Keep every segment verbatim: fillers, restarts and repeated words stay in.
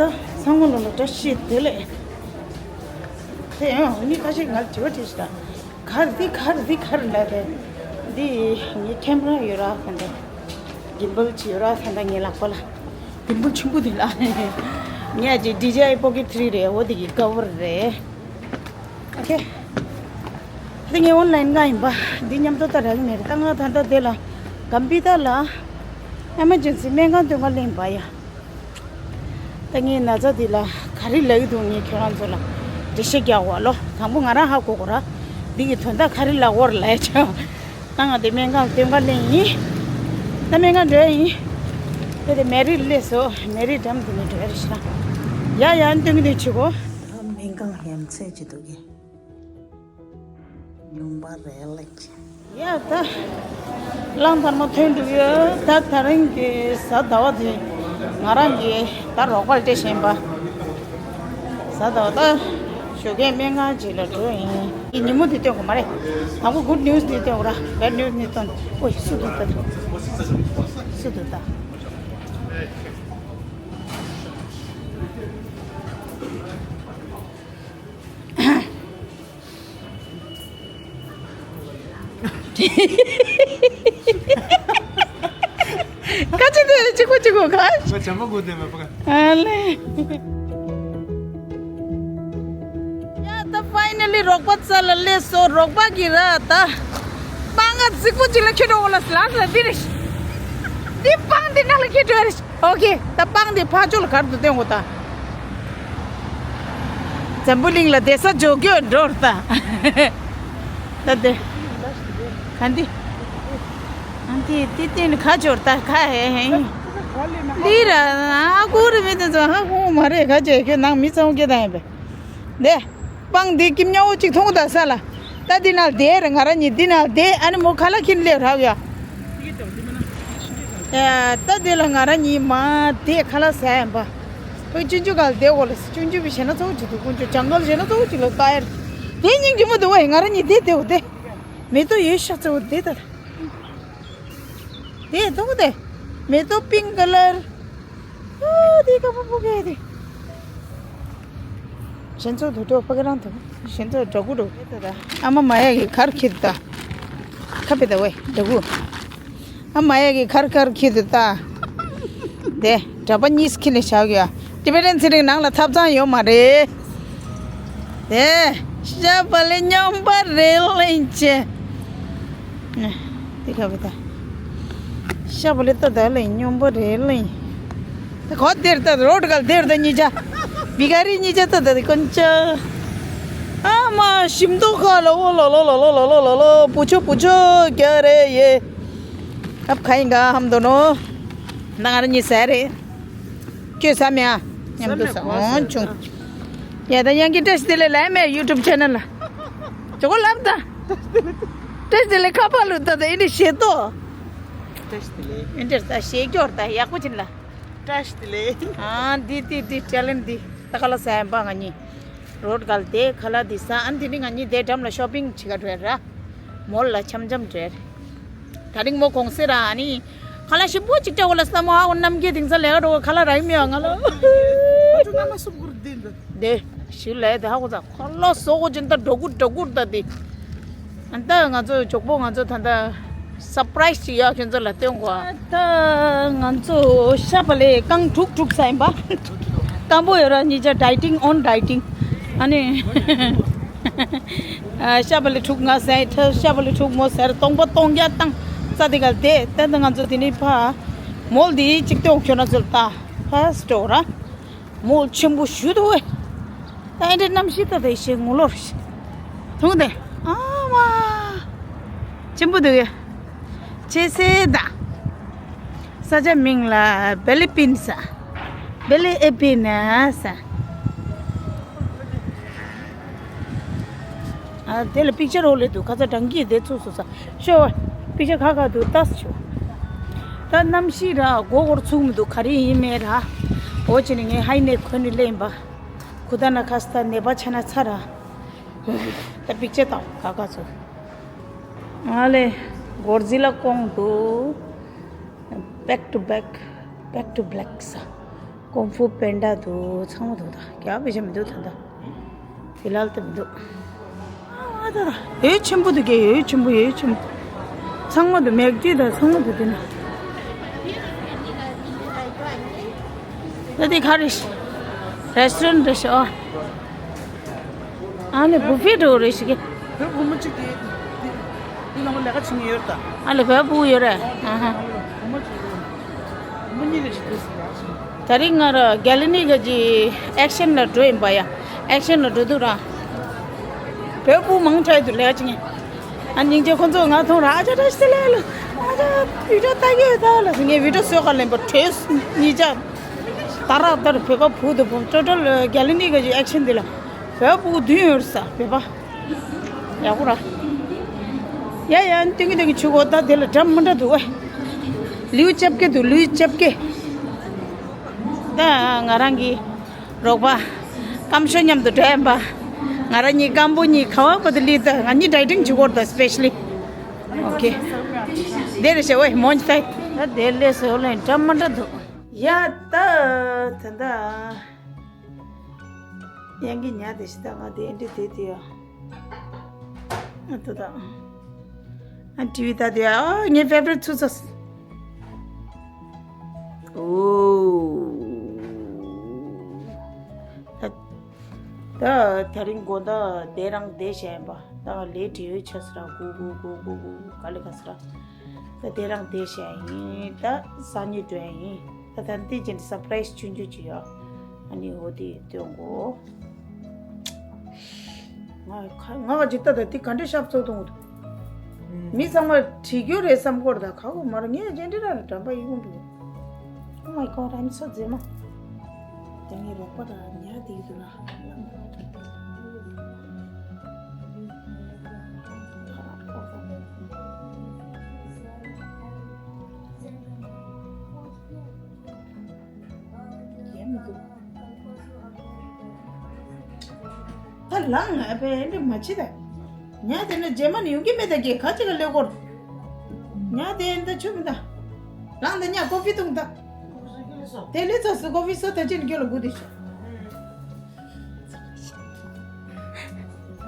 ད་ཚང་མ་ལོ་ལ་བཀྲ་ཤིས་བདེ་ལེགས། དེ་ཡང་མི་ཁ་ཤས་ང་ལ་དྲི་བ་དྲིས་ཤག་ག་རེ་འདི་ག་རེ་འདི་ག་རེ་ལབ་རེད། འདི་ངའི་ཁེམ་ར་ཡོད་ར་ཧན་ད། གིམ་བལ་ཅིག་ཡོད་ར་ཧན་ད། ངའི་ལག་པ་ལ་གིམ་བལ་ཆུང་པོ་འདི་ལ། ངས་ཅིག་ཌི་ཇེ་ཨའི་པོ་ཀེ་ཊི་ཐི་རི་རེད། འོ་འདི་གི་ཀ་བར་རེད། ཨོ་ཁེ། དེ་ངས་ཨོན་ལན་ག་ཡིན་པ། འདི་མཉམ་དུ་ད་རག་མེད་རེད། ད་ང་ད་ལྟ་དེ་ལ་གམ་པི་ཏ་ལ་ཨེ་མར་ཇེན་སི་སྨན་ཁང་སྟོན་ག་ལེན་པ་ཡ། ད་ངའི་ན་ཚ་འདི་ལ་ག་རེ་ལབ་ཀྱི་འདུག་ངས་ཁྱོད་རང་ཚོ་ལ་འགྲེལ་བཤད་རྒྱག་དགོས་ལོ། དང་པོ་ང་རང་ཧ་གོ་དགོས་ར། འདི་གི་དོན་དག་ག་རེ་ལབ་དགོས་རེད་ལབ་ཡ་ཆ། ད་ང་དེ་སྨན་ཁང་སྟོན་ག་ལེན་ཡིན། ད་སྨན་ཁང་འགྲོ་ཡ་ཡིན། དེ་དེ་མེ་རི་སླེབས་སོང་། མེ་རི་འགྲམ་དེ་ནས་འགྲོ་ཡ་རེད་ཤག་ཡ་ཡ་སྟོན་གི་འདུག་བྱེད་གོ། ད་སྨན་ཁང་ཡ་མཚན་ཅིག་འདུག་གི། ཉུང་པ་རེད་ལགས། ཡ་ད། གླང་དར་མ་ཐོན་འགྲོ་གི་ཡོད། ད་ད་རིང་གི་གཟའ་ཟླ་བ་དེ་ང་རང་གི་ད་རོགས་པ་སྤྲད་བཞིན་པ། གཟའ་ཟླ་བ་ད་ཞོགས་ཀས་སྨན་ཁང་ཅིག་ལ་འགྲོ་ཡིན། ཉིན་མོ་དེ་སྟོན་དགོས་མ་རེད། དང་པོ་གུཌ་ནིའུ་སི་དེ་སྟོན་དགོས་ར། བེཌ་ནིའུ་སི་ནི་སྟོན། ཨོ་སུ་འདུག་ད། སུ་འདུག་ད། ཁ་ཅིག་དེ་གཅིག་པོ་གཅིག་པོ་ཁ། ང་བྱམས་པ་དགོས་དེ་མེད་པ་ག་ཨ་ལེ། ཡ་ད་ཕའི་ནལ་ལི་རོགས་པ་རྩ་ལ་སླེབས་སོང་། རོགས་པ་གིས་ར་ད་སྤང་ག་རྫིག་པོ་གཅིག་ལ་ཁྱེར་འགྲོ་གོ་ལ། ལགས་ལ་འདི་རེད། འདི་སྤང་འདི་ནང་ལ་ཁྱེར་འགྲོ་ཡ་རེད། ཨོ་ཁེ། ད་སྤང་དེ་ཕར་ཕྱོགས་ལ་གར་དུ་སྟོན་དགོས་ད། འཛམ་བུ་གླིང་ལ་བསྡད་ས་འཇོག་རྒྱུ་འགྲོ་ད། ད་དེ། ག་འདི། ཨ་འདི་འདི་སྟེང་ནས་ག་འབྱོར་ད་ག་ཧེ་ཧེ། འདི་ར་ཨ་ཁུ་རེ་མི་དེ་ཚོ་ཧ་ཧུ་མ་རེད། ག་བྱས་ཁྱོད་ནང་མི་ཚང་སྐྱེ་ད་ཡིན་པས། འདི། སྤང་འདི་སྐྱིབས་ཉག་འོ་གཅིག་མཐོང་ད་ས་ལ། ད་འདི་ནང་བསྡད་རེད། ང་རང་གཉིས་འདི་ནང་བསྡད། ཨ་ནི་མོ་ཁ་ལག་ཁྱེར་སླེབས་རག་ཡ། ཡ། ད་འདི་ལ་ང་རང་གཉིས་མ་བསྡད་ཁ་ལག་ཟ་ཡ་ཡིན་པ། ཁོས་ཆུང་ཆུང་ག་ལ་བསྡད་འོ་ལ། ཆུང་ཆུང་བི་ཞེ་ན་ཚ་བོ་ཅིག་འདུག་ཀུན་སྤྱོད་ཇང་གལ་ཞེ་ན་ཚ་བོ་ཅིག་ལ་ལྟ་ཡ་རེད། དེ་སྙིང་རྗེ་མོ་འདུག་བས། ང་རང་གཉིས་བསྡད་བསྡད་འོ་བསྡད། མེ་ཏོག་ཡོད་ཤག་ཚ་བོ་བསྡད་ད། དེ་མཐོང་དེ། མེ་ཏོག་པིང་ཀ་ལར། ཨོ་དེ་ཀ་པོ་པོ་གེ་དེ། གཞན་ཚོ་དུ་ཏོ་ཕ་གི་རང་དུ། གཞན་ཚོ་འདྲ་གུ་འགྲོ། ཨ་མ་མ་ཡ་གི་ཁར་ཁྱེར་ད། ཁ་པེ་ད་ཝེ་འདྲ་གུ། ཨ་མ་ཡ་གི་ཁར་ཁར་ཁྱེར་དུ་ད། དེ་གྲྭ་པ་གཉིས་ཁྱེར་ནས་བཞག་ཡོད། ཏི་བེ་ཊན་ཚེ་རིང་ནང་ལ་ཐབ་ཚང་ཡོད་མ་རེད། དེ་ཤ་བ་ལེ་སྨྱོན་པ་རེད་ལེ་ཅེ། དེ་ག་བི་ད། ཤ་བ་ལེ་ཏ་ད་ལེ་སྨྱོན་པ་རེད་ལེ། ད་གོ་དེར་ད་རོ་ད་ག་དེར་ད་གཉིས་ཆ། བི་ག་རི་གཉིས་ཆ་ད་ད་དེ་ཀོན་ཆ། ཨ་མ་ཤིམ་ཏོ་ཁ་ལ་འོ་ལོ་ལོ། པུ་ཆོ་པུ་ཆོ་ཀྱ་རེ་ཡེ། ཨབ་ཁ་ཡིན་ག་ཧམ་དོ་ནོ། ན་ང་ར་གཉིས་ཟ་རེད། ཁྱོད་ཟ་མེད་ཨ། མཉམ་དུ་ཟ་འོང་བྱུང་། ཡ་ད་ཡང་གི་བཀྲ་ཤིས་བདེ་ལེགས་ལབ་མེད་ཡུ་ཊུབ་ཆེ་ནལ་ལ། ཇོ་གོ་ལབ་ད། བཀྲ་ཤིས་བདེ་ལེགས་ཁ་པར་ལུ་ད་ད་ཨིན་དྲི་ཤེས་ཏོ། བཀྲ་ཤིས་བདེ་ལེགས། ཨིན་དྲི་ད་ཤེས་སྐྱོར་ད་ཡག་པོ་ཅིན་ལ། བཀྲ་ཤིས་བདེ་ལེགས། ཨ་འདི་འདི་འདི་ཅེ་ལེན་འདི་ད་ག་ལ་ཟ་ཡ་ཡིན་པ་ང་གཉིས། རོ་ད་ག་ལ་དེ་ཁ་ལག་འདི་ཟ། ཨ་འདི་ནི་ང་གཉིས་དེ་འགྲམ་ལ་ཤོ་པིང་བྱེད་ག་འགྲོ་ཡ་ར། མོལ་ལ་འཆམ་འཆམ་འགྲོ་ཡ་རེད། ད་རིང་མོ་གུང་སེང་ར་ཨ་ནི། ཁ་ལག་ཞིམ་པོ་ཅིག་སྤྲད་འོ་ལ་བསམ་མོ། ཨ་འོ་རྣམ་རྒྱལ་དེང་སང་ལས་ཀ་འགྲོ་གི་ཁ་ལག་རག་མེད་ཨ་ང་ལ། ཨ་ཅོ་ང་མ་སུབ་གུར་དེ་འདི། དེ་ཞུ་ལས་དེ་ཧ་གོ་ཚ་ཁ་ལག་བཟོ་གོ་ཅན་ད་འགྲོ་གུ་འགྲོ་གུར་ད་དེ། ཨ་ད་ང་ཚོ་ཇོག་པོ་ང་ཚོ་ད་ད་སར་པ་རའི་སི་ཅིག་ཡོད་ཁྱོད་ཚོ་ལ་སྟོན་གོ་ཨ། ད་ང་ཚོ་ཤ་བ་ལེ་རྐང་དྲུག་དྲུག་ཟ་ཡིན་པ། སྐམ་པོ་ཡོད་ར་གཉིས་ཆ་ཌའི་ཊིང་ཨོན་ཌའི་ཊིང་། ཨ་ནི། ཤ་བ་ལེ་དྲུག་ང་ཟ་ཡི་ཐ་ཤ་བ་ལེ་དྲུག་མོ་ཟེར་སྟོང་པ་སྟོང་རྒྱ་བཏང་ས་དེ་ག་དེ་ད་ད་ང་ཚོ་དེ་ནི་ཕ། མོལ་དེ་གཅིག་སྟོན་ཁྱོད་ན་ཚོད་ད་ཕ་སི་ཊོ་ར། མོལ་ཆེན་པོ་ཞུ་དུ་བས། ད་ཨེ་འདྲའི་གནམ་གཤིས་ད་དེ་ཞེ་ངོ་ལོར་ཞེ། ཐུང་དེ་ཨ་མ། ཆེན་པོ་འདུག་གས། ཆེ་སེ་ད། ས་ཆ་མིང་ལ་བེ་ལི་པིན་ས། བེ་ལི་ཨེ་པིན་ན་ས། ཨ་དེ་ལ་པིག་ཅར་འོ་ལེ་འདུག་ཁ་ཚ་གྲང་གི་དེ་ཚུགས་སུ་ས། ཤོ། པིག་ཅར་ཁ་ཁ་འདུག་ལྟ་སུ་ཆུ། ད་གནམ་གཤིས་ར་སྒོ་སྒོར་ཚུགས་མི་འདུག་ག་རེ་ཡིན་མེད་ར། འོ་ཅི་ནི་ངས་ཧའི་ནེག་གོན་ནི་ལེན་པ། ཁུ་ད་ན་ཁ་སི་ད་ནེ་པ་ཆ་ན་ཚ་ར། ད་པིག་ཅར་དང་ཁ་ཁ་ཚུགས། ང་ལེ། སྒོར་རྫི་ལ་ཀོང་འདུག back to back, back to black ས། ཀོང་ཧྥུ་པན་ཌ་འདུག་ཚང་མ་འདུག་ད་རྒྱ་བོད་ཆ་མི་འདུག་ད་ད། དེ་ལ་ལྟ་མི་འདུག་ཨ་ད་ད། ཡོད་ཆེན་པོ་འདུག་གས། ཡོད་ཆེན་པོ། ཡོད་ཆེན་པོ། ཚང་མ་འདུག་མེག་ཌི་ད་ཚང་མ་འདུག་དེ་ན། ད་དེ་ག་རེ་ཤི། རེ་སི་ཊོ་རན་རེད་ཤག་ཨ། ཨ་ནི་བུ་ཕེ་འགྲོ་རེ་ཤི་གི། བོད་བུ་མོ་གཅིག་གིས་འདི་ནང་ལས་ཀ་བྱེད་མཁན་ཡོད་ད། ཨ་ལེ་བོད་བུ་ཡོད་རེད། ཨ་ཧ། བུ་མོ་གཅིག་ཡོད། བུ་མོ་གཉིས་རེ་ཞིག་འདུག་ཟེར་ཡ་ཞིག་ད་རིང་ང་ར་གྷལ་ལི་ནི་ག་གི་ཨེག་ཤན་ལ་འགྲོ་ཡིན་པ་ཡ། ཨེག་ཤན་ལ་འགྲོ་དུས་ར། བོད་བུ་མང་དྲགས་འདུག་ལས་ཀ་བྱེད་མཁན། ཨ་སྙིང་རྗེ། ཁོ་ཚོ་ང་མཐོང་ར་ཨ་ཅག་བཀྲ་ཤིས་བདེ་ལེགས་ལ། ཨ་ཅག་བི་ཌིའོ་ལྟ་གི་ཡོད་ད་ལ་ཟེར། ངས་བི་ཌིའོ་བཟོས་ག་ལེན་པ་བྲོས་གཉིས་ཆ། ད་རག་ད་ར་བོད་པ་བུ་དང་བུ་ཊོ་ཊལ་གྷལ་ལི་ནི་ག་གི་ཨེག་ཤན་འདི་ལ་བོད་བུ་བདུན་ཡོད་ས་བོད་པ། ཡག་པོ་ར། ཡ་ཡ་སྟོན་གི་སྟོན་གི་བྱུག་གོ་ད་དེ་ལ་འདྲ་མི་འདྲ་འདུག་ཨེ། ལིའུ་ཅབ་ཀེ་འདུག་ལིའུ་ཅབ་ཀེ། ད་ང་རང་གི་རོགས་པ་སྐམ་ཤོས་མཉམ་དུ་འགྲོ་ཡིན་པ། ང་རང་གཉིས་སྐམ་པོ་གཉིས་ག་བ་བ་དུ་ལི་ད་ང་གཉིས་ཌའི་ཊིང་བྱེད་དགོས་ད་སི་པེ་ཤ་ལི། ཨོ་ཁེ། དེ་རེད་ཤག་ཨོའི་མོན་ཅི་ཏའི། ད་དེ་ལས་སོ་ལེན་འདྲ་མི་འདྲ་འདུག་ཡ་ད་ད་ད། ཡང་གི་ཉ་དེ་ཤི་ད་ང་དེ་འདྲི་དེ་དེ་ཡ། ཨ་ད་ད། ཨ་ཊི་ཝི་ད་དེ་ཡ། ཨ་ངའི་ཕེ་ཝ་རི་ཊི་ཚུ་ཚོ། ཨོ། ད་ད་དེ་རིང་དགོང་དག་དེ་རང་བསྡད་བྱས་ཡིན་པ། ད་ལས་བྲེལ་བའི་ཆ་ཟེར་ར། གུ་གུ་གུ་གུ་གུ་ག་ལེ་ག་ཟེར་ར། ད་དེ་རང་བསྡད་བྱས་ཡིན། ད་སང་ཉིན་འགྲོ་ཡ་ཡིན། ད་ད་འདི་ཅན་སར་པ་རའི་སི་ཆུང་ཆུང་ཅིག་ཡོད། ཨ་ནི་འོ་དེ་སྟོན་གོ། ང་ཁ་ང་ག་ཅིག་ལྟ་ད་འདི་ག་འདྲ་ཤབ་ཚོགས་གཏོང་གི་འདུག་མི་ཚང་མ་བྲིས་རྒྱུ་རེད་བསམ་སྐོར་ད་ག་གོ་མ་ར། ངས་ཅན་འདྲི་ར་ར་དྲན་པ་ཡིན་གོ་འདུག Oh my God, I'm so ཛེམ་མ། དེ་ངའི་རོགས་པ་ར་ཉ་དེ་གི་འདུག་ར། ད་ལངས་ཨ་ཕའི་འདི་མ་བྱེད་ད། ཉ་དེ་ནི་རྗེས་མ་ནི་ཡོང་གི་མེད་ད། གེ་ཁ་ཅིག་ག་ལས་སྐོར། ཉ་དེ་འདི་ཆུ་མི་ད། ལངས་ད་ཉ་ཀོ་ཕི་འཐུང་ད། དེ་ལས་ཚོ་སུ་ཀོ་ཕི་སོ་ད་ཅི་ནི་རྒྱོ་ལ་གུ་དེ་ཆུ།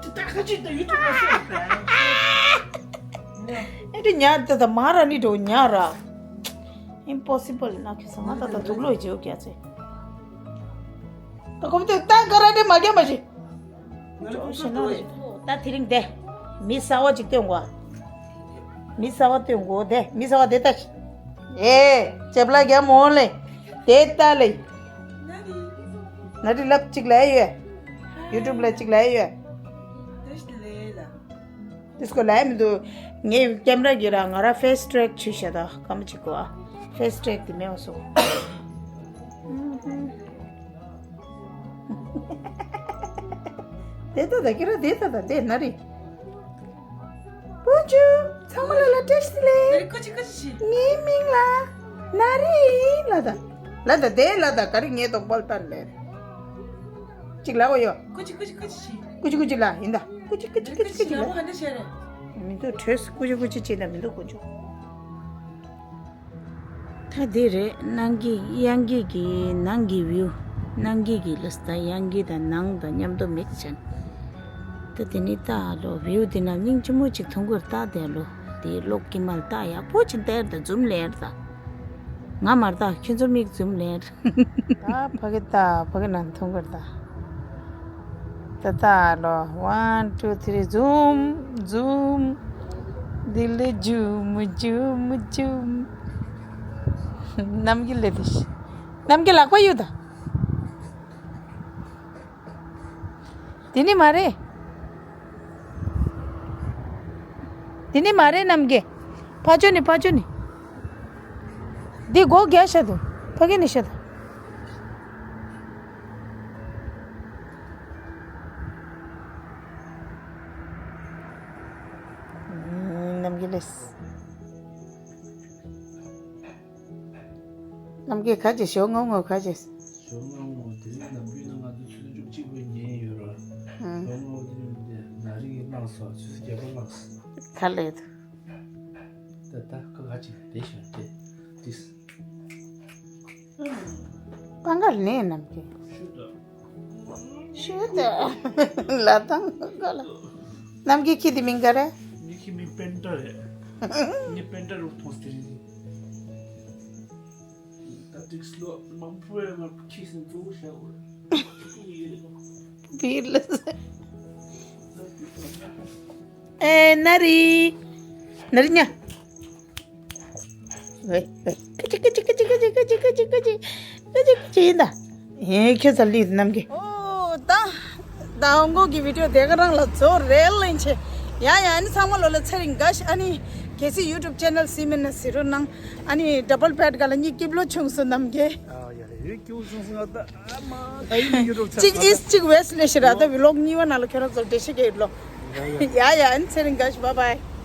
དེ་ད་ཁ་ཅིག་ད་ཡུ་ཊུབ་ལ་སོ། ཨེ་འདི་ཉ་དེ་ད་མ་ར་ནི་འགྲོ་ཉ་ར། Impossible ན་ཁྱོད་ས་ང་ད་ད་དུག་ལོ་བྱེད་ཀྱ་ཚེ། ད་ཁོ་བོ་དེ་ད་ག་ར་དེ་མ་རྒྱབ་མ་ཤེས། ད་དེ་རིང་དེ་མི་གསར་བ་ཅིག་སྟོན་གོ། མི་གསར་བ་སྟོན་གོ་དེ་མི་གསར་བ་དེ་ལྟ་ཤི། ཨེ་ཅེབ་ལ་རྒྱ་མོ་ལེ། དེ་ལྟ་ལེ། ན་རི་ལབ་ཅིག་ལ་ཡོད། ཡུ་ཊུབ་ལ་ཅིག་ལ་ཡོད། དེ་སྐོར་ལ་མི་འདུག་ངས་ཀེམ་ར་གི་ར་ང་ར་ཕེ་སི་ཊེག་བྱུས་ཤ་ད་གམ་ཅིག་གོ། ཕེ་སི་ཊེག་དེ་མེད་བ་སོ། དེ་ལྟ་ད་ཁྱེད་ར་དེ་ལྟ་ད་དེ་ན་རི། པོ་ཆུ་ཚང་མ་ལ་ལ་བཀྲ་ཤིས་བདེ་ལེགས། ཀོ་ཅི་ཀོ་ཅི་ཤི། ངའི་མིང་ལ་ན་རི་ལ་ད། ལ་ད་དེ་ལ་ད་ག་རི་ངའི་དོག་པལ་བཏང་ལེ། ཅིག་ལ་འོ་ཡོ། ཀོ་ཅི་ཀོ་ཅི་ཀོ་ཅི་ཤི། ཀུ་ཅི་ཀུ་ཅི་ལ་ཡིན་ད། ཀུ་ཅི་ཀུ་ཅི་ཀུ་ཅི་ཀུ་ཅི་ལ། ལ་མ་ཧ་འདྲ་ཤེ་རེ། མི་འདུག་བྲོས་ཀུ་ཅི་ཀུ་ཅི་བྱེད་ད་མི་འདུག་ཀུ་ཅི། ད་འདི་རེད། ནང་གི་གཡང་འགྱེད་ཀྱི་ནང་གི་བིའུ། ནང་གི་གི་ལ་སི་ད་གཡང་འགྱེད་དང་ནང་དང་མཉམ་དུ་མིག་ཅན། ད་དེ་ནི་ད་ལོ་བིའུ་དེ་ན་སྙིང་རྗེ་མོ་ཅིག་མཐོང་གི་རེད། ད་དེ་ལོ་དེ་གློག་གི་མལ་ད་ཡག་པོ་ཅིག་སྟེར་ད་ཛུམ་ལེར་ད། ང་མར་ད་ཁྱོད་ཚོ་མིག་ཛུམ་ལེར། ད་ཕ་གི་ད་ཕ་གི་ནང་མཐོང་གི་རེད་ད། ད་ད་ལོ། One, two, three, zoom, zoom. དེ་ལས་ཇུམ་ཇུམ་ཇུམ། ནམ་གྱི་ལས་དེ་ཤི། ནམ་གྱི་ལག་པ་གཡུག་ད། དེ་ནི་མ་རེད། དེ་ནི་མ་རེད་ནམ་གྱི། ཕ་ཆོ་ནི་ཕ་ཆོ་ནི། འདི་སྒོ་རྒྱག་ཤ་དུ། ཕ་གི་ནི་ཤ་དུ། ནམ་གྱི་ལས། ནམ་གྱི་ཁ་ཅིག་ཞོགས་ངོ་ངོ་ཁ་ཅིག་ཞོགས་ངོ་ངོ་དེ་རིང་ནམ་རྒྱུན་ནང་ང་ཚོ་ཚོད་འཇུག་གཅིག་པུ་ཉན་ཡོད་ར། ཨང་། ཞོགས་ངོ་དེ་རིང་དེ་ན་རིང་གི་བླངས་སོ། ཆུ་ཚོད་བརྒྱད་པ་བླངས་སོ། ཁ་ལས་དུ། ད་ད་ཁ་ཁ་ཅིག་བསྡད་ཤོག་དེ་དིས། པང་གར་ནས་ནམ་གི། ཤུ་ད། ཤུ་ད། ལ་དང་ག་ལ། ནམ་གི་ཁྱི་དེ་མིང་ག་རེད། ངའི་ཁྱི་མིང་པེན་ཏྲ་རེད། ངའི་པེན་ཏྲ་རུ་ཐོངས་ཏེ་རེད། ད་ཏིག་སློ་མང་པོ་ཡང་ང་ཁྱི་སེམས་གཙོ་བོ་བྱ་དགོས། བིར་ལ། ཨེ་ན་རི། ན་རི་ཉ། ཝེ་ཝེ། ཀ་ཅི་ཀ་ཅི་ཀ་ཅི་ཀ་ཅི་ཀ་ཅི་ཀ་ཅི་ཀ་ཅི་ཀ་ཅི་ཡིན་ད། ཨེ་ཁྱོད་ཚ་ལི་ནམ་གི། ཨོ་ད། ད་ཧོང་ཀོང་གི་བི་ཌིའོ་དེ་ག་རང་ལ་ཛོ་རེ་ལེན་ཆེ། ཡ་ཡ། ཨ་ནི་ཚང་མ་ལོ་ལ་ཚེ་རིང་དགའ་ཤ། ཨ་ནི་གལ་སྲིད་ཡུ་ཊུབ་ཆེ་ནལ་སི་མིན་ན་སི་རུ་ནང་ཨ་ནི་ཌབ་བལ་བེཌ་ག་ལ་གཉིས་སྐྱིབ་ལོ་ཆུང་སོ་ནམ་གི། ཨ་ཡ་ཡ། ཡོད་སྐྱིབ་ཆུང་སོ་ང་ད་ཨ་མ་ད་ཡིན་ཡུ་ཊུབ་ཆ་གཅིག་ཨིས་གཅིག་ཝེསྟ་ལེ་ཤི་ར། ད་བི་ལོག་གཉིས་པ་ནང་ལ་ཁྱོད་རང་ཚོ་འགྲེལ་བཤད་གེ་ལོ། ཡ་ཡ། ཨ་ནི་ཚེ་རིང་དགའ་ཤ། བཱའི་བཱའི།